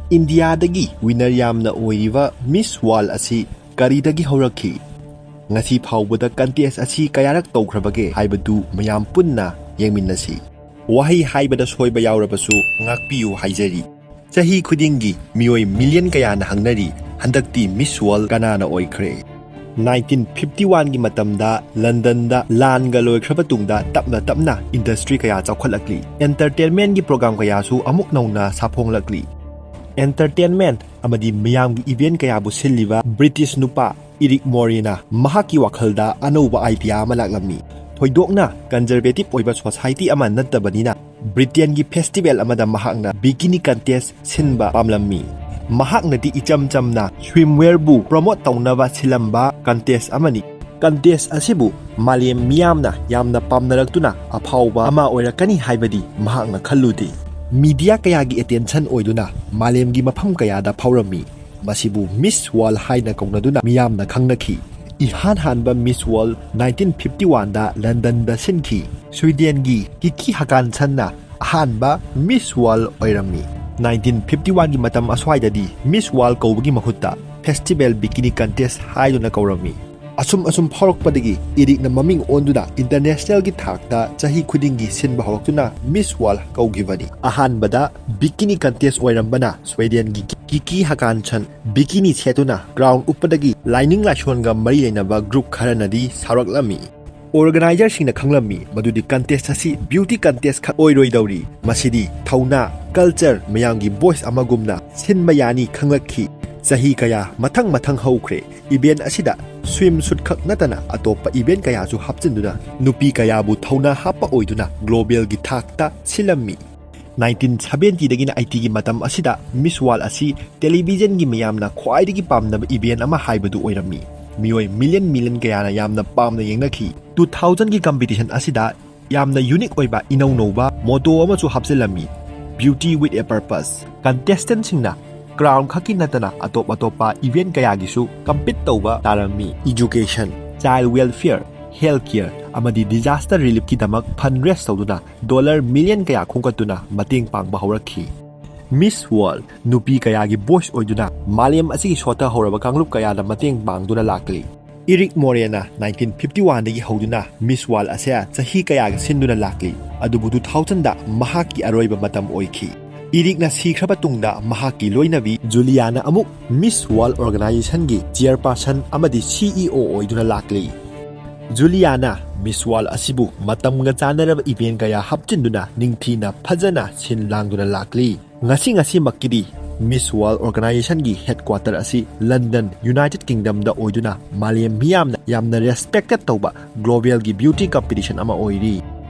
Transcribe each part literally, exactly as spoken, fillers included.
ꯏꯟꯗꯤꯌꯥꯗꯒꯤ ꯋꯤꯅꯔ ꯌꯥꯝꯅ ꯑꯣꯏꯔꯤꯕ ꯃꯤꯁ ꯋꯥꯔꯜ ꯑꯁꯤ ꯀꯔꯤꯗꯒꯤ ꯍꯧꯔꯛꯈꯤ? ꯉꯁꯤ ꯐꯥꯎꯕꯗ ꯀꯟꯇꯦꯁ ꯑꯁꯤ ꯀꯌꯥꯔꯛ ꯇꯧꯈ꯭ꯔꯕꯒꯦ ꯍꯥꯏꯕꯗꯨ ꯃꯌꯥꯝ ꯄꯨꯟꯅ ꯌꯦꯡꯃꯤꯟꯅꯁꯤ꯫ ꯋꯥꯍꯩ ꯍꯥꯏꯕꯗ ꯁꯣꯏꯕ ꯌꯥꯎꯔꯕꯁꯨ ꯉꯥꯛꯄꯤꯌꯨ ꯍꯥꯏꯖꯔꯤ꯫ ꯆꯍꯤ ꯈꯨꯗꯤꯡꯒꯤ ꯃꯤꯑꯣꯏ ꯃꯤꯂꯤꯌꯟ ꯀꯌꯥꯅ ꯍꯪꯅꯔꯤ, ꯍꯟꯗꯛꯇꯤ ꯃꯤꯁ ꯋꯥꯔꯜ ꯀꯅꯥꯅ ꯑꯣꯏꯈ꯭ꯔꯦ? ꯅꯥꯏꯟꯇꯤꯟ ꯐꯤꯐꯇꯤ ꯋꯥꯟꯒꯤ ꯃꯇꯝꯗ ꯂꯟꯗꯟꯗ ꯂꯥꯟꯒ ꯂꯣꯏꯈ꯭ꯔꯕ ꯇꯨꯡꯗ ꯇꯞꯅ ꯇꯞꯅ ꯏꯟꯗꯁꯇ꯭ꯔꯤ ꯀꯌꯥ ꯆꯥꯎꯈꯠꯂꯛꯂꯤ꯫ ꯑꯦꯟꯇꯔꯇꯦꯟꯃꯦꯟꯒꯤ ꯄ꯭ꯔꯣꯒ꯭ꯔꯥꯝ ꯀꯌꯥꯁꯨ ꯑꯃꯨꯛ ꯅꯧꯅ ꯁꯥꯐꯣꯡꯂꯛꯂꯤ꯫ ꯑꯦꯟꯇꯔꯇꯦꯟꯃꯦꯟ ꯑꯃꯗꯤ ꯃꯤꯌꯥꯝꯒꯤ ꯏꯚꯦꯟ ꯀꯌꯥꯕꯨ ꯁꯤꯜꯂꯤꯕ ꯕ꯭ꯔꯤꯇꯤꯁ ꯅꯨꯄꯥ ꯏꯔꯤꯛ ꯃꯣꯔꯤꯅ ꯃꯍꯥꯛꯀꯤ ꯋꯥꯈꯜꯗ ꯑꯅꯧꯕ ꯑꯥꯏꯗꯤꯌꯥ ꯑꯃ ꯂꯥꯛꯂꯝꯃꯤ꯫ ꯊꯣꯏꯗꯣꯛꯅ ꯀꯟꯖꯔꯕꯦꯇꯤꯚ ꯑꯣꯏꯕ ꯁꯣꯁꯥꯏꯇꯤ ꯑꯃ ꯅꯠꯇꯕꯅꯤꯅ, ꯕ꯭ꯔꯤꯇꯦꯟꯒꯤ ꯐꯦꯁꯇꯤꯚꯦꯜ ꯑꯃꯗ ꯃꯍꯥꯛꯅ ꯕꯤꯀꯤꯅꯤ ꯀꯟꯇꯦꯁ ꯁꯤꯟꯕ ꯄꯥꯝꯂꯝꯃꯤ꯫ ꯃꯍꯥꯛꯅꯗꯤ ꯏꯆꯝ ꯆꯝꯅ ꯁ꯭ꯋꯤꯝꯋꯦꯌꯔꯕꯨ ꯄ꯭ꯔꯣꯃꯣꯠ ꯇꯧꯅꯕ ꯁꯤꯜꯂꯝꯕ ꯀꯟꯇꯦꯁ ꯑꯃꯅꯤ꯫ ꯀꯟꯇꯦꯁ ꯑꯁꯤꯕꯨ ꯃꯥꯂꯦꯝ ꯃꯤꯌꯥꯝꯅ ꯌꯥꯝꯅ ꯄꯥꯝꯅꯔꯛꯇꯨꯅ ꯑꯐꯥꯎꯕ ꯑꯃ ꯑꯣꯏꯔꯛꯀꯅꯤ ꯍꯥꯏꯕꯗꯤ ꯃꯍꯥꯛꯅ ꯈꯜꯂꯨꯗꯦ꯫ ꯃꯤꯗꯤꯌꯥ ꯀꯌꯥꯒꯤ ꯑꯦꯇꯦꯟꯁꯟ ꯑꯣꯏꯗꯨꯅ ꯃꯥꯂꯦꯝꯒꯤ ꯃꯐꯝ ꯀꯌꯥꯗ ꯐꯥꯎꯔꯝꯃꯤ꯫ ꯃꯁꯤꯕꯨ ꯃꯤꯁ ꯋꯥꯔꯜ ꯍꯥꯏꯅ ꯀꯧꯅꯗꯨꯅ ꯃꯤꯌꯥꯝꯅ ꯈꯪꯅꯈꯤ꯫ ꯏꯍꯥꯟ ꯍꯥꯟꯕ ꯃꯤꯁ ꯋꯥꯔꯜ ꯅꯥꯏꯟꯇꯤꯟ ꯐꯤꯐꯇꯤ ꯋꯥꯟꯗ ꯂꯟꯗꯟꯗ ꯁꯤꯟꯈꯤ꯫ ꯁ꯭ꯋꯤꯗꯦꯟꯒꯤ ꯀꯤꯀꯤ ꯍꯀꯥꯟꯁꯟꯅ ꯑꯍꯥꯟꯕ ꯃꯤꯁ ꯋꯥꯔꯜ ꯑꯣꯏꯔꯝꯃꯤ꯫ ꯅꯥꯏꯟꯇꯤꯟ ꯐꯤꯐꯇꯤ ꯋꯥꯟꯒꯤ ꯃꯇꯝ ꯑꯁ꯭ꯋꯥꯏꯗꯗꯤ ꯃꯤꯁ ꯋꯥꯔꯜ ꯀꯧꯕꯒꯤ ꯃꯍꯨꯠꯇ ꯐꯦꯁꯇꯤꯚꯦꯜ ꯕꯤꯀꯤꯅꯤ ꯀꯟꯇꯦꯁ ꯍꯥꯏꯗꯨꯅ ꯀꯧꯔꯝꯃꯤ꯫ ꯑꯁꯨꯝ ꯑꯁꯨꯝ ꯐꯥꯎꯔꯛꯄꯗꯒꯤ ꯏꯔꯤꯛꯅ ꯃꯃꯤꯡ ꯑꯣꯟꯗꯨꯅ ꯏꯟꯇꯔꯅꯦꯁꯅꯦꯜꯒꯤ ꯊꯥꯛꯇ ꯆꯍꯤ ꯈꯨꯗꯤꯡꯒꯤ ꯁꯤꯟꯕ ꯍꯧꯔꯛꯇꯨꯅ ꯃꯤꯁ ꯋꯥꯔꯜ ꯀꯧꯈꯤꯕꯅꯤ꯫ ꯑꯍꯥꯟꯕꯗ ꯕꯤꯀꯤꯅꯤ ꯀꯟꯇꯦꯁ ꯑꯣꯏꯔꯝꯕꯅ ꯁ꯭ꯋꯦꯗꯦꯟꯒꯤ ꯀꯤꯀꯤ ꯍꯀꯥꯟꯁꯟ ꯕꯤꯀꯤꯅꯤ ꯁꯦꯠꯇꯨꯅ ꯀ꯭ꯔꯥꯎꯟ ꯎꯞꯄꯗꯒꯤ ꯂꯥꯏꯅꯤꯡ ꯂꯥꯏꯁꯣꯟꯒ ꯃꯔꯤ ꯂꯩꯅꯕ ꯒ꯭ꯔꯨꯞ ꯈꯔꯅꯗꯤ ꯁꯥꯎꯔꯛꯂꯝꯃꯤ꯫ ꯑꯣꯔꯒꯅꯥꯏꯖꯔꯁꯤꯡꯅ ꯈꯪꯂꯝꯃꯤ ꯃꯗꯨꯗꯤ ꯀꯟꯇꯦꯁ ꯑꯁꯤ ꯕ꯭ꯌꯨꯇꯤ ꯀꯟꯇꯦꯁ ꯈꯛ ꯑꯣꯏꯔꯣꯏꯗꯧꯔꯤ, ꯃꯁꯤꯗꯤ ꯊꯧꯅꯥ, ꯀꯜꯆꯔ, ꯃꯌꯥꯝꯒꯤ ꯚꯣꯏꯁ ꯑꯃꯒꯨꯝꯅ ꯁꯤꯟꯕ ꯌꯥꯅꯤ ꯈꯪꯂꯛꯈꯤ꯫ ꯆꯍꯤ ꯀꯌꯥ ꯃꯊꯪ ꯃꯊꯪ ꯍꯧꯈ꯭ꯔꯦ꯫ ꯏꯚꯦꯟ ꯑꯁꯤꯗ ꯁ꯭ꯋꯤꯝ ꯁꯨꯠ ꯈꯛ ꯅꯠꯇꯅ ꯑꯇꯣꯞꯄ ꯏꯚꯦꯟ ꯀꯌꯥꯁꯨ ꯍꯥꯞꯆꯤꯟꯗꯨꯅ ꯅꯨꯄꯤ ꯀꯌꯥꯕꯨ ꯊꯧꯅꯥ ꯍꯥꯞꯄ ꯑꯣꯏꯗꯨꯅ ꯒ꯭ꯂꯣꯕꯦꯜꯒꯤ ꯊꯥꯛꯇ ꯁꯤꯜꯂꯝꯃꯤ꯫ ꯅꯥꯏꯟꯇꯤꯟ ꯁꯚꯦꯟꯇꯤꯗꯒꯤꯅ ꯑꯩꯠꯇꯤꯒꯤ ꯃꯇꯝ ꯑꯁꯤꯗ ꯃꯤꯁ ꯋꯥꯔꯜ ꯑꯁꯤ ꯇꯦꯂꯤꯚꯤꯖꯟꯒꯤ ꯃꯤꯌꯥꯝꯅ ꯈ꯭ꯋꯥꯏꯗꯒꯤ ꯄꯥꯝꯅꯕ ꯏꯚꯦꯟ ꯑꯃ ꯍꯥꯏꯕꯗꯨ ꯑꯣꯏꯔꯝꯃꯤ꯫ ꯃꯤꯑꯣꯏ ꯃꯤꯂꯤꯌꯟ ꯃꯤꯂꯤꯌꯟ ꯀꯌꯥꯅ ꯌꯥꯝꯅ ꯄꯥꯝꯅ ꯌꯦꯡꯅꯈꯤ꯫ ꯇꯨ ꯊꯥꯎꯖꯟꯒꯤ ꯀꯝꯄꯤꯇꯤꯁꯟ ꯑꯁꯤꯗ ꯌꯥꯝꯅ ꯌꯨꯅꯤꯛ ꯑꯣꯏꯕ ꯏꯅꯧ ꯅꯧꯕ ꯃꯣꯇꯣ ꯑꯃꯁꯨ ꯍꯥꯞꯆꯤꯜꯂꯝꯃꯤ, Beauty with a Purpose꯫ ꯀꯟꯇꯦꯁꯇꯦꯟꯠꯁꯤꯡꯅ ꯀ꯭ꯔꯥꯎꯟ ꯈꯛꯀꯤ ꯅꯠꯇꯅ ꯑꯇꯣꯞ ꯑꯇꯣꯞꯄ ꯏꯚꯦꯟ ꯀꯌꯥꯒꯤꯁꯨ ꯀꯝꯄꯤꯠ ꯇꯧꯕ ꯇꯥꯔꯝꯃꯤ꯫ Education, child welfare, health care ꯑꯃꯗꯤ ꯗꯤꯖꯥꯁꯇꯔ ꯔꯤꯂꯤꯐꯀꯤꯗꯃꯛ ꯐꯟ ꯔꯦꯁ ꯇꯧꯗꯨꯅ ꯗꯣꯂꯔ ꯃꯤꯂꯤꯌꯟ ꯀꯌꯥ ꯈꯣꯝꯒꯠꯇꯨꯅ ꯃꯇꯦꯡ ꯄꯥꯡꯕ ꯍꯧꯔꯛꯈꯤ꯫ Miss World ꯅꯨꯄꯤ ꯀꯌꯥꯒꯤ voice ꯑꯣꯏꯗꯨꯅ ꯃꯥꯂꯦꯝ ꯑꯁꯤꯒꯤ ꯁꯣꯠꯊꯍꯧꯔꯕ ꯀꯥꯡꯂꯨꯞ ꯀꯌꯥꯗ ꯃꯇꯦꯡ ꯄꯥꯡꯗꯨꯅ ꯂꯥꯛꯂꯤ꯫ ꯏꯔꯤꯛ ꯃꯣꯔꯦꯅ nineteen fifty one ꯗꯒꯤ ꯍꯧꯗꯨꯅ Miss World ꯑꯁꯦ ꯆꯍꯤ ꯀꯌꯥꯒꯤ ꯁꯤꯟꯗꯨꯅ ꯂꯥꯛꯂꯤ, ꯑꯗꯨꯕꯨ two thousand ꯗ ꯃꯍꯥꯛꯀꯤ ꯑꯔꯣꯏꯕ ꯃꯇꯝ ꯑꯣꯏꯈꯤ꯫ ꯏꯔꯤꯛꯅ ꯁꯤꯈ꯭ꯔꯕ ꯇꯨꯡꯗ ꯃꯍꯥꯛꯀꯤ ꯂꯣꯏꯅꯕꯤ ꯖꯨꯂꯤꯌꯥꯅ ꯑꯃꯨꯛ Miss World organization ꯒꯤ chairperson ꯑꯃꯗꯤ C E O ꯑꯣꯏꯗꯨꯅ ꯂꯥꯛꯂꯤ꯫ ꯖꯨꯂꯤꯌꯥꯅ Miss World ꯑꯁꯤꯕꯨ ꯃꯇꯝꯒ ꯆꯥꯟꯅꯔꯕ event ꯀꯌꯥ ꯍꯥꯞꯆꯤꯟꯗꯨꯅ ꯅꯤꯡꯊꯤꯅ ꯐꯖꯅ ꯁꯤꯟ ꯂꯥꯡꯗꯨꯅ ꯂꯥꯛꯂꯤ꯫ ꯉꯁꯤ ꯉꯁꯤꯃꯛꯀꯤꯗꯤ Miss World organization ꯒꯤ headquarter ꯑꯁꯤ London, United Kingdom ꯗ ꯑꯣꯏꯗꯨꯅ ꯃꯥꯂꯦꯝ ꯃꯤꯌꯥꯝꯅ ꯌꯥꯝꯅ respected ꯇꯧꯕ global ꯒꯤ beauty competition ꯑꯃ ꯑꯣꯏꯔꯤ꯫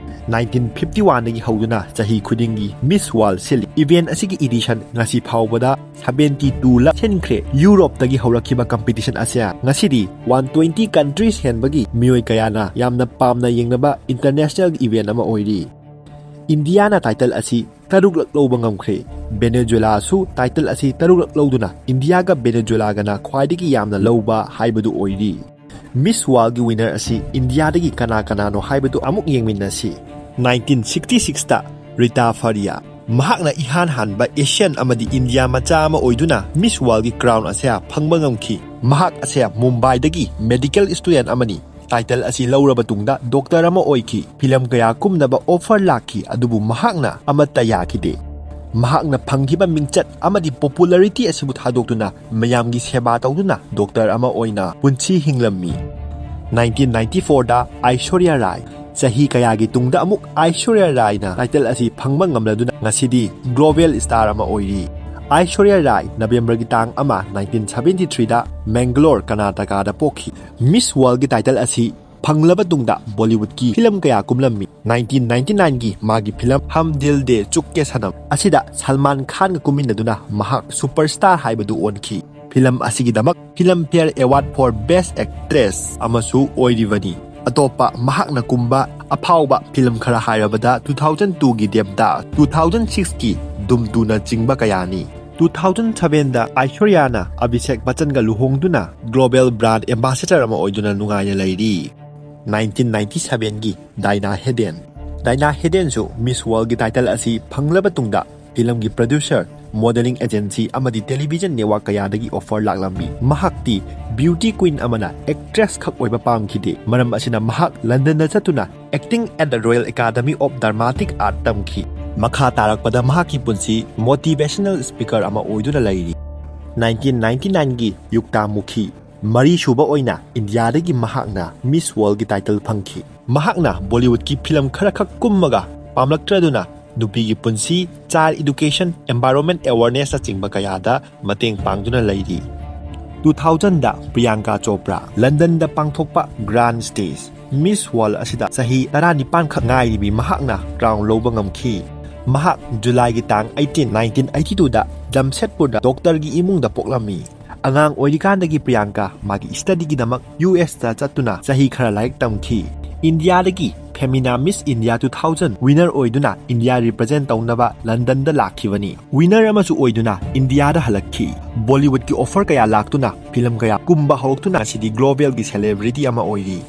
nineteen fifty one ꯗꯒꯤ ꯍꯧꯗꯨꯅ ꯆꯍꯤ ꯈꯨꯗꯤꯡꯒꯤ Miss World ꯁꯤꯜꯂꯤ꯫ Event ꯑꯁꯤꯒꯤ edition ꯉꯁꯤ ꯐꯥꯎꯕꯗ seventy two ꯂꯛ ꯁꯤꯟꯈ꯭ꯔꯦ꯫ Europe ꯇꯒꯤ ꯍꯧꯔꯛꯈꯤꯕ competition ꯑꯁꯦ ꯉꯁꯤꯗꯤ one twenty countries ꯍꯦꯟꯕꯒꯤ ꯃꯤꯑꯣꯏ ꯀꯌꯥꯅ ꯌꯥꯝꯅ ꯄꯥꯝꯅ ꯌꯦꯡꯅꯕ international event ꯑꯃ ꯑꯣꯏꯔꯤ꯫ ꯏꯟꯗꯤꯌꯥꯅ title ꯑꯁꯤ ꯇꯔꯨꯛꯂꯛ ꯂꯧꯕ ꯉꯝꯈ꯭ꯔꯦ꯫ ꯚꯦꯅꯦꯖꯨꯋꯦꯂꯥꯁꯨ title ꯑꯁꯤ ꯇꯔꯨꯛꯂꯛ ꯂꯧꯗꯨꯅ ꯏꯟꯗꯤꯌꯥꯒ ꯚꯦꯅꯦꯖꯨꯋꯦꯂꯥꯒꯅ ꯈ꯭ꯋꯥꯏꯗꯒꯤ ꯌꯥꯝꯅ ꯂꯧꯕ ꯍꯥꯏꯕꯗꯨ ꯑꯣꯏꯔꯤ꯫ Miss World ꯒꯤ winner ꯑꯁꯤ ꯏꯟꯗꯤꯌꯥꯗꯒꯤ ꯀꯅꯥ ꯀꯅꯥꯅꯣ ꯍꯥꯏꯕꯗꯨ ꯑꯃꯨꯛ ꯌꯦꯡꯃꯤꯟꯅꯁꯤ꯫ nineteen sixty six ꯇ ꯔꯤꯇꯥ ꯐꯔꯤꯌꯥ, ꯃꯍꯥꯛꯅ ꯏꯍꯥꯟ ꯍꯥꯟꯕ Asian ꯑꯃꯗꯤ ꯏꯟꯗꯤꯌꯥ ꯃꯆꯥ ꯑꯃ ꯑꯣꯏꯗꯨꯅ Miss World ꯒꯤ crown ꯑꯁꯦ ꯐꯪꯕ ꯉꯝꯈꯤ꯫ ꯃꯍꯥꯛ ꯑꯁꯦ ꯃꯨꯝꯕꯥꯏꯗꯒꯤ medical student ꯑꯃꯅꯤ꯫ Title ꯑꯁꯤ ꯂꯧꯔꯕ ꯇꯨꯡꯗ doctor ꯑꯃ ꯑꯣꯏꯈꯤ꯫ Film ꯀꯌꯥ ꯀꯨꯝꯅꯕ offer ꯂꯥꯛꯈꯤ, ꯑꯗꯨꯕꯨ ꯃꯍꯥꯛꯅ ꯑꯃꯠꯇ ꯌꯥꯈꯤꯗꯦ꯫ ꯃꯍꯥꯛꯅ ꯐꯪꯈꯤꯕ ꯃꯤꯡꯆꯠ ꯑꯃꯗꯤ popularity ꯑꯁꯤꯕꯨ ꯊꯥꯗꯣꯛꯇꯨꯅ ꯃꯌꯥꯝꯒꯤ ꯁꯦꯕꯥ ꯇꯧꯗꯨꯅ doctor ꯑꯃ ꯑꯣꯏꯅ ꯄꯨꯟꯁꯤ ꯍꯤꯡꯂꯝꯃꯤ꯫ nineteen ninety four ꯗ ꯑꯥꯏꯁꯣꯔꯤꯌꯥ ꯔꯥꯏ, ꯆꯍꯤ ꯀꯌꯥꯒꯤ ꯇꯨꯡꯗ ꯑꯃꯨꯛ ꯑꯥꯏꯁꯣꯔꯤꯌꯥ ꯔꯥꯏꯅ title ꯑꯁꯤ ꯐꯪꯕ ꯉꯝꯂꯗꯨꯅ ꯉꯁꯤꯗꯤ global star ꯑꯃ ꯑꯣꯏꯔꯤ꯫ ꯑꯥꯏꯁꯣꯔꯤꯌꯥ ꯔꯥꯏ November ꯒꯤ ꯇꯥꯡ ꯑꯃ, nineteen seventy three ꯗ ꯃꯦꯡꯒꯂꯣꯔ, ꯀꯔꯅꯥꯇꯀꯥꯗ ꯄꯣꯛꯈꯤ꯫ Miss World ꯒꯤ title ꯑꯁꯤ ꯐꯪꯂꯕ ꯇꯨꯡꯗ Bollywood ꯀꯤ film ꯀꯌꯥ ꯀꯨꯝꯂꯝꯃꯤ꯫ nineteen ninety nine ꯒꯤ ꯃꯥꯒꯤ film ꯍꯝ ꯗꯤꯜ ꯗꯦ ꯆꯨꯛꯀꯦ ꯁꯅꯝ ꯑꯁꯤꯗ ꯁꯜꯃꯥꯟ ꯈꯥꯟꯒ ꯀꯨꯝꯃꯤꯟꯅꯗꯨꯅ ꯃꯍꯥꯛ superstar ꯍꯥꯏꯕꯗꯨ ꯑꯣꯟꯈꯤ꯫ Film ꯑꯁꯤꯒꯤꯗꯃꯛ Filmfare Award for Best Actress ꯑꯃꯁꯨ ꯑꯣꯏꯔꯤꯕꯅꯤ꯫ ꯑꯇꯣꯞꯄ ꯃꯍꯥꯛꯅ ꯀꯨꯝꯕ ꯑꯐꯥꯎꯕ film ꯈꯔ ꯍꯥꯏꯔꯕꯗ two thousand two ꯒꯤ ꯗꯦꯕꯗꯥꯁ, two thousand six ꯀꯤ ꯙꯨꯝ two ꯅꯆꯤꯡꯕ ꯀꯌꯥꯅꯤ꯫ two thousand seven ꯗ ꯑꯥꯏꯁꯣꯔꯤꯌꯥꯅ ꯑꯚꯤꯁꯦꯛ ꯕꯆꯟꯒ ꯂꯨꯍꯣꯡꯗꯨꯅ global brand ambassador ꯑꯃ ꯑꯣꯏꯗꯨꯅ ꯅꯨꯡꯉꯥꯏꯅ ꯂꯩꯔꯤ꯫ nineteen ninety seven ꯒꯤ ꯗꯥꯏꯅꯥ ꯍꯦꯗꯦꯟ꯫ ꯗꯥꯏꯅꯥ ꯍꯦꯗꯦꯟꯁꯨ Miss World ꯒꯤ title ꯑꯁꯤ ꯐꯪꯂꯕ ꯇꯨꯡꯗ ꯐꯤꯂꯝꯒꯤ producer, modelling agency ꯑꯃꯗꯤ television network ꯀꯌꯥꯗꯒꯤ offer ꯂꯥꯛꯂꯝꯃꯤ꯫ ꯃꯍꯥꯛꯇꯤ beauty queen ꯑꯃꯅ actress ꯈꯛ ꯑꯣꯏꯕ ꯄꯥꯝꯈꯤꯗꯦ꯫ ꯃꯔꯝ ꯑꯁꯤꯅ ꯃꯍꯥꯛ ꯂꯟꯗꯟꯗ ꯆꯠꯇꯨꯅ acting at the Royal Academy of Dramatic Art ꯇꯝꯈꯤ꯫ ꯃꯈꯥ ꯇꯥꯔꯛꯄꯗ ꯃꯍꯥꯛꯀꯤ ꯄꯨꯟꯁꯤ motivational speaker ꯑꯃ ꯑꯣꯏꯗꯨꯅ ꯂꯩꯔꯤ꯫ nineteen ninety-nine ꯒꯤ ꯌꯨꯛꯇꯥꯃꯨꯈꯤ ꯃꯔꯤꯁꯨꯕ ꯑꯣꯏꯅ ꯏꯟꯗꯤꯌꯥꯗꯒꯤ ꯃꯍꯥꯛꯅ Miss World ꯒꯤ title ꯐꯪꯈꯤ꯫ ꯃꯍꯥꯛꯅ ꯕꯣꯂꯤꯋꯨꯗꯀꯤ ꯐꯤꯂꯝ ꯈꯔꯈꯛ ꯀꯨꯝꯃꯒ ꯄꯥꯝꯂꯛꯇ꯭ꯔꯗꯨꯅ ꯅꯨꯄꯤꯒꯤ ꯄꯨꯟꯁꯤ, child education, environment awareness ꯅꯆꯤꯡꯕ ꯀꯌꯥꯗ ꯃꯇꯦꯡ ꯄꯥꯡꯗꯨꯅ ꯂꯩꯔꯤ꯫ Two thousand ꯗ ꯄ꯭ꯔꯤꯌꯥꯡꯀꯥ ꯆꯣꯄ꯭ꯔꯥ ꯂꯟꯗꯟꯗ ꯄꯥꯡꯊꯣꯛꯄ grand stage Miss World ꯑꯁꯤꯗ ꯆꯍꯤ ꯇꯔꯥꯅꯤꯄꯥꯟ ꯈꯛ ꯉꯥꯏꯔꯤꯕꯤ ꯃꯍꯥꯛꯅ crown ꯂꯧꯕ ꯉꯝꯈꯤ꯫ ꯃꯍꯥꯛ ꯖꯨꯂꯥꯏꯒꯤ ꯇꯥꯡ eighteen, nineteen eighty two ꯗ ꯖꯝꯁꯦꯗꯄꯨꯔꯗ doctor ꯒꯤ ꯏꯃꯨꯡꯗ ꯄꯣꯛꯂꯝꯃꯤ꯫ ꯑꯉꯥꯡ ꯑꯣꯏꯔꯤꯀꯥꯟꯗꯒꯤ ꯄ꯭ꯔꯤꯌꯥꯡꯀꯥ ꯃꯥꯒꯤ study ꯒꯤꯗꯃꯛ U S ꯇ ꯆꯠꯇꯨꯅ ꯆꯍꯤ ꯈꯔ ꯂꯥꯏꯔꯤꯛ ꯇꯝꯈꯤ꯫ ꯏꯟꯗꯤꯌꯥꯗꯒꯤ Femina Miss India two thousand winner ꯑꯣꯏꯗꯨꯅ ꯏꯟꯗꯤꯌꯥ represent ꯇꯧꯅꯕ ꯂꯟꯗꯟꯗ ꯂꯥꯛꯈꯤꯕꯅꯤ꯫ Winner ꯑꯃꯁꯨ ꯑꯣꯏꯗꯨꯅ ꯏꯟꯗꯤꯌꯥꯗ ꯍꯜꯂꯛꯈꯤ꯫ ꯕꯣꯂꯤꯋꯨꯗꯀꯤ offer ꯀꯌꯥ ꯂꯥꯛꯇꯨꯅ ꯐꯤꯂꯝ ꯀꯌꯥ ꯀꯨꯝꯕ ꯍꯧꯔꯛꯇꯨꯅ ꯉꯁꯤꯗꯤ global ꯒꯤ celebrity ꯑꯃ ꯑꯣꯏꯔꯤ꯫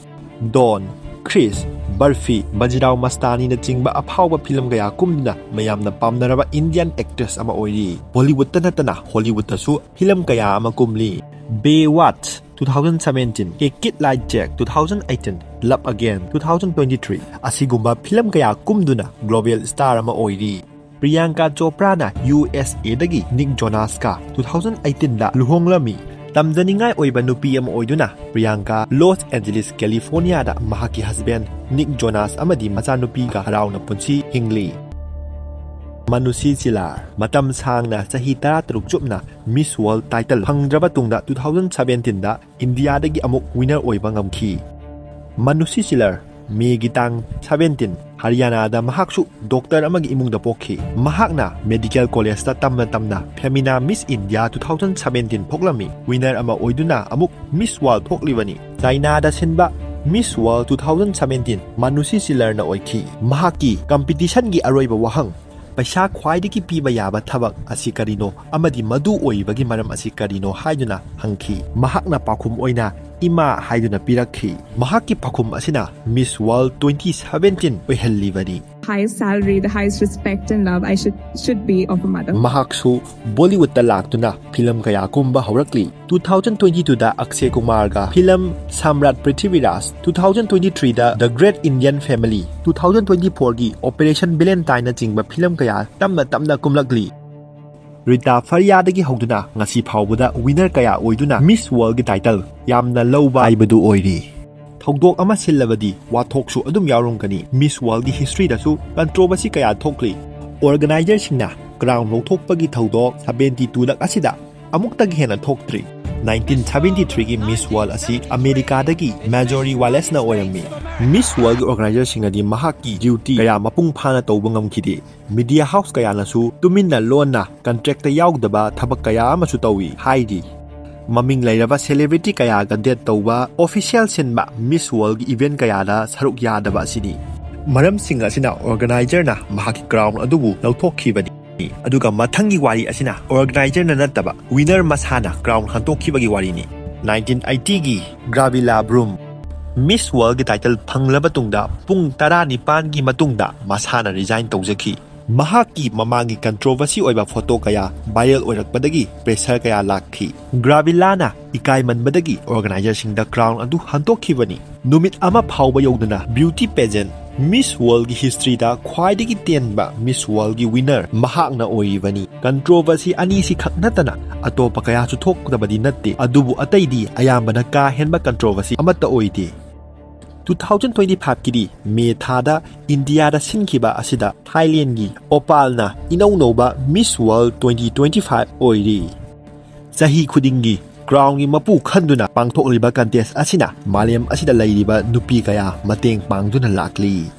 Don, Krish, Barfi, Bajirao Mastani ꯅꯆꯤꯡꯕ ꯑꯐꯥꯎꯕ ꯐꯤꯂꯝ ꯀꯌꯥ ꯀꯨꯝꯗꯨꯅ ꯃꯌꯥꯝꯅ ꯄꯥꯝꯅꯔꯕ Indian actress ꯑꯃ ꯑꯣꯏꯔꯤ꯫ ꯕꯣꯂꯤꯋꯨꯗꯇ ꯅꯠꯇꯅ ꯍꯣꯂꯤꯋꯨꯗꯇꯁꯨ ꯐꯤꯂꯝ ꯀꯌꯥ ꯑꯃ ꯀꯨꯝꯂꯤ꯫ Baywatch two thousand seventeen, A Kid Like Jack two thousand eighteen, Love Again two thousand twenty-three ꯑꯁꯤꯒꯨꯝꯕ ꯐꯤꯂꯝ ꯀꯌꯥ ꯀꯨꯝꯗꯨꯅ global star ꯑꯃ ꯑꯣꯏꯔꯤ꯫ ꯄ꯭ꯔꯤꯌꯥꯡꯀꯥ ꯆꯣꯄ꯭ꯔꯥꯅ U S A ꯗꯒꯤ ꯅꯤꯛ ꯖꯣꯅꯥꯁꯀ two thousand eighteen ꯗ ꯂꯨꯍꯣꯡꯂꯝꯃꯤ꯫ ꯇꯝꯖꯅꯤꯡꯉꯥꯏ ꯑꯣꯏꯕ ꯅꯨꯄꯤ ꯑꯃ ꯑꯣꯏꯗꯨꯅ ꯄ꯭ꯔꯤꯌꯥꯡꯀꯥ ꯂꯣꯁ ꯑꯦꯟꯖꯦꯂꯤꯁ, ꯀꯦꯂꯤꯐꯣꯔꯅꯤꯌꯥꯗ ꯃꯍꯥꯛꯀꯤ husband ꯅꯤꯛ ꯖꯣꯅꯥꯁ ꯑꯃꯗꯤ ꯃꯆꯥꯅꯨꯄꯤꯒ ꯍꯔꯥꯎꯅ ꯄꯨꯟꯁꯤ ꯍꯤꯡꯂꯤ꯫ ꯃꯅꯨꯁꯤ ꯆꯤꯂꯥꯔ ꯃꯇꯝ ꯁꯥꯡꯅ ꯆꯍꯤ ꯇꯔꯥꯇꯔꯨꯛ ꯆꯨꯞꯅ Miss World title ꯐꯪꯗ꯭ꯔꯕ ꯇꯨꯡꯗ two thousand seventeen ꯗ ꯏꯟꯗꯤꯌꯥꯗꯒꯤ ꯑꯃꯨꯛ winner ꯑꯣꯏꯕ ꯉꯝꯈꯤ꯫ ꯃꯅꯨꯁꯤ ꯆꯤꯂꯥꯔ ꯃꯦꯒꯤ ꯇꯥꯡ seventeen, ꯍꯔꯤꯌꯥꯅꯥꯗ ꯃꯍꯥꯛꯁꯨ doctor ꯑꯃꯒꯤ ꯏꯃꯨꯡꯗ ꯄꯣꯛꯈꯤ꯫ ꯃꯍꯥꯛꯅ medical college ꯇ ꯇꯝꯅ ꯇꯝꯅ Femina Miss India two thousand seventeen ꯊꯣꯛꯂꯝꯃꯤ꯫ Winner ꯑꯃ ꯑꯣꯏꯗꯨꯅ ꯑꯃꯨꯛ Miss World ꯊꯣꯛꯂꯤꯕꯅꯤ꯫ ꯆꯥꯏꯅꯥꯗ ꯁꯤꯟꯕ Miss World two thousand seventeen ꯃꯅꯨꯁꯤ ꯆꯤꯂꯔꯅ ꯑꯣꯏꯈꯤ꯫ ꯃꯍꯥꯛꯀꯤ competition ꯒꯤ ꯑꯔꯣꯏꯕ ꯋꯥꯍꯪ, "ꯄꯩꯁꯥ ꯈ꯭ꯋꯥꯏꯗꯒꯤ ꯄꯤꯕ ꯌꯥꯕ ꯊꯕꯛ ꯑꯁꯤ ꯀꯔꯤꯅꯣ ꯑꯃꯗꯤ ꯃꯗꯨ ꯑꯣꯏꯕꯒꯤ ꯃꯔꯝ ꯑꯁꯤ ꯀꯔꯤꯅꯣ?" ꯍꯥꯏꯗꯨꯅ ꯍꯪꯈꯤ꯫ ꯃꯍꯥꯛꯅ ꯄꯥꯎꯈꯨꯝ ꯑꯣꯏꯅ "ꯏꯃꯥ" ꯍꯥꯏꯗꯨꯅ ꯄꯤꯔꯛꯈꯤ꯫ ꯃꯍꯥꯛꯀꯤ ꯄꯥꯎꯈꯨꯝ ꯑꯁꯤꯅ Miss World twenty seventeen ꯑꯣꯏꯍꯜꯂꯤꯕꯅꯤ꯫ Highest salary, the highest respect and love I should should be of a mother. ꯃꯍꯥꯛꯁꯨ ꯕꯣꯂꯤꯋꯨꯗꯇ ꯂꯥꯛꯇꯨꯅ ꯐꯤꯂꯝ ꯀꯌꯥ ꯀꯨꯝꯕ ꯍꯧꯔꯛꯂꯤ꯫ Two thousand twenty twoꯗ ꯑꯛꯁꯦ ꯀꯨꯃꯥꯔꯒ film Samrat Prithviraj, two thousand twenty threeꯗ The Great Indian Family, two thousand twenty fourꯒꯤ Operation Valentineꯅꯆꯤꯡꯕ ꯐꯤꯂꯝ ꯀꯌꯥ ꯇꯞꯅ ꯇꯞꯅ ꯀꯨꯝꯂꯛꯂꯤ꯫ ꯔꯤꯇꯥ ꯐꯔꯤꯌꯥꯗꯒꯤ ꯍꯧꯗꯨꯅ ꯉꯁꯤ ꯐꯥꯎꯕꯗ ꯋꯤꯅꯔ ꯀꯌꯥ ꯑꯣꯏꯗꯨꯅ ꯃꯤꯁ ꯋꯥꯔꯜꯒꯤ ꯇꯥꯏꯇꯜ ꯌꯥꯝꯅ ꯂꯧꯕ ꯍꯥꯏꯕꯗꯨ ꯑꯣꯏꯔꯤ꯫ ꯊꯧꯗꯣꯛ ꯑꯃ ꯁꯤꯜꯂꯕꯗꯤ ꯋꯥꯊꯣꯛꯁꯨ ꯑꯗꯨꯝ ꯌꯥꯎꯔꯝꯒꯅꯤ꯫ ꯃꯤꯁ ꯋꯥꯔꯜꯒꯤ ꯍꯤꯁꯇ꯭ꯔꯤꯗꯁꯨ ꯀꯟꯇ꯭ꯔꯣꯕꯔꯁꯤ ꯀꯌꯥ ꯊꯣꯛꯂꯤ꯫ ꯑꯣꯔꯒꯅꯥꯏꯖꯔꯁꯤꯡꯅ ꯀ꯭ꯔꯥꯎꯟ ꯂꯧꯊꯣꯛꯄꯒꯤ ꯊꯧꯗꯣꯛ seventy two ꯂꯛ ꯑꯁꯤꯗ ꯑꯃꯨꯛꯇꯒꯤ ꯍꯦꯟꯅ ꯊꯣꯛꯇ꯭ꯔꯤ꯫ Nineteen seventy threeꯒꯤ ꯃꯤꯁ ꯋꯥꯔꯜ ꯑꯁꯤ ꯑꯃꯦꯔꯤꯀꯥꯗꯒꯤ ꯃꯦꯖꯣꯔꯤ ꯋꯥꯂꯦꯁꯅ ꯑꯣꯏꯔꯝꯃꯤ꯫ ꯃꯤꯁ ꯋꯥꯔꯜꯒꯤ ꯑꯣꯔꯒꯅꯥꯏꯖꯔꯁꯤꯡꯅꯗꯤ ꯃꯍꯥꯛꯀꯤ ꯗ꯭ꯌꯨꯇꯤ ꯀꯌꯥ ꯃꯄꯨꯡ ꯐꯥꯅ ꯇꯧꯕ ꯉꯝꯈꯤꯗꯦ꯫ ꯃꯤꯗꯤꯌꯥ ꯍꯥꯎꯁ ꯀꯌꯥꯅꯁꯨ ꯇꯨꯃꯤꯟꯅ ꯂꯣꯟꯅ ꯀꯟꯇ꯭ꯔꯦꯛꯇ ꯌꯥꯎꯗꯕ ꯊꯕꯛ ꯀꯌꯥ ꯑꯃꯁꯨ ꯇꯧꯏ ꯍꯥꯏꯔꯤ꯫ ꯃꯃꯤꯡ ꯂꯩꯔꯕ ꯁꯦꯂꯦꯕ꯭ꯔꯤꯇꯤ ꯀꯌꯥꯒ ꯗꯦꯠ ꯇꯧꯕ, ꯑꯣꯐꯤꯁꯤꯌꯦꯜ ꯁꯤꯟꯕ, ꯃꯤꯁ ꯋꯥꯔꯜꯒꯤ ꯏꯚꯦꯟꯠ ꯀꯌꯥꯗ ꯁꯔꯨꯛ ꯌꯥꯗꯕ ꯑꯁꯤꯅꯤ꯫ ꯃꯔꯝꯁꯤꯡ ꯑꯁꯤꯅ ꯑꯣꯔꯒꯅꯥꯏꯖꯔꯅ ꯃꯍꯥꯛꯀꯤ ꯀ꯭ꯔꯥꯎꯟ ꯑꯗꯨꯕꯨ ꯂꯧꯊꯣꯛꯈꯤꯕꯅꯤ꯫ ꯑꯗꯨꯒ ꯃꯊꯪꯒꯤ ꯋꯥꯔꯤ ꯑꯁꯤꯅ ꯑꯣꯔꯒꯅꯥꯏꯖꯔꯅ ꯅꯠꯇꯕ ꯋꯤꯅꯔ ꯃꯁꯥꯅ ꯀ꯭ꯔꯥꯎꯟ ꯍꯟꯗꯣꯛꯈꯤꯕꯒꯤ ꯋꯥꯔꯤꯅꯤ꯫ Nineteen eightyꯒꯤ ꯒ꯭ꯔꯥꯕꯤꯂꯥ ꯕ꯭ꯔꯨꯝ ꯃꯤꯁ ꯋꯥꯔꯜꯒꯤ ꯇꯥꯏꯇꯜ ꯐꯪꯂꯕ ꯇꯨꯡꯗ ꯄꯨꯡ ꯇꯔꯥꯅꯤꯄꯥꯟꯒꯤ ꯃꯇꯨꯡꯗ ꯃꯁꯥꯅ ꯔꯤꯖꯥꯏꯟ ꯇꯧꯖꯈꯤ꯫ ꯃꯍꯥꯛꯀꯤ ꯃꯃꯥꯡꯒꯤ ꯀꯟꯇ꯭ꯔꯣꯕꯔꯁꯤ ꯑꯣꯏꯕ ꯐꯣꯇꯣ ꯀꯌꯥ ꯚꯥꯏꯔꯦꯜ ꯑꯣꯏꯔꯛꯄꯗꯒꯤ ꯄ꯭ꯔꯦꯁꯔ ꯀꯌꯥ ꯂꯥꯛꯈꯤ꯫ ꯒ꯭ꯔꯥꯕꯤꯂꯥꯅ ꯏꯀꯥꯏꯃꯟꯕꯗꯒꯤ ꯑꯣꯔꯒꯅꯥꯏꯖꯔꯁꯤꯡꯗ ꯀ꯭ꯔꯥꯎꯟ ꯑꯗꯨ ꯍꯟꯗꯣꯛꯈꯤꯕꯅꯤ꯫ ꯅꯨꯃꯤꯠ ꯑꯃ ꯐꯥꯎꯕ ꯌꯧꯗꯅ ꯕ꯭ꯌꯨꯇꯤ ꯄꯦꯖꯦꯟꯠ ꯃꯤꯁ ꯋꯥꯔꯜꯒꯤ ꯍꯤꯁꯇ꯭ꯔꯤꯗ ꯈ꯭ꯋꯥꯏꯗꯒꯤ ꯇꯦꯟꯕ ꯃꯤꯁ ꯋꯥꯔꯜꯒꯤ ꯋꯤꯅꯔ ꯃꯍꯥꯛꯅ ꯑꯣꯏꯔꯤꯕꯅꯤ꯫ ꯀꯟꯇ꯭ꯔꯣꯕꯔꯁꯤ ꯑꯅꯤꯁꯤ ꯈꯛ ꯅꯠꯇꯅ ꯑꯇꯣꯞꯄ ꯀꯌꯥꯁꯨ ꯊꯣꯛꯇꯕꯗꯤ ꯅꯠꯇꯦ, ꯑꯗꯨꯕꯨ ꯑꯇꯩꯗꯤ ꯑꯌꯥꯝꯕꯅ ꯀꯥ ꯍꯦꯟꯕ ꯀꯟꯇ꯭ꯔꯣꯕꯔꯁꯤ ꯑꯃꯠꯇ ꯑꯣꯏꯗꯦ꯫ Two thousand twenty fiveꯀꯤꯗꯤ ꯃꯦ ꯊꯥꯗ ꯏꯟꯗꯤꯌꯥꯗ ꯁꯤꯟꯈꯤꯕ ꯑꯁꯤꯗ ꯊꯥꯏꯂꯦꯟꯒꯤ ꯑꯣꯄꯥꯜꯅ ꯏꯅꯧ ꯅꯧꯕ ꯃꯤꯁ ꯋꯥꯔꯜ twenty twenty five ꯑꯣꯏꯔꯤ꯫ ꯆꯍꯤ ꯈꯨꯗꯤꯡꯒꯤ ꯀ꯭ꯔꯥꯎꯟꯒꯤ ꯃꯄꯨ ꯈꯟꯗꯨꯅ ꯄꯥꯡꯊꯣꯛꯂꯤꯕ ꯀꯟꯇꯦꯁ ꯑꯁꯤꯅ ꯃꯥꯂꯦꯝ ꯑꯁꯤꯗ ꯂꯩꯔꯤꯕ ꯅꯨꯄꯤ ꯀꯌꯥ ꯃꯇꯦꯡ ꯄꯥꯡꯗꯨꯅ ꯂꯥꯛꯂꯤ꯫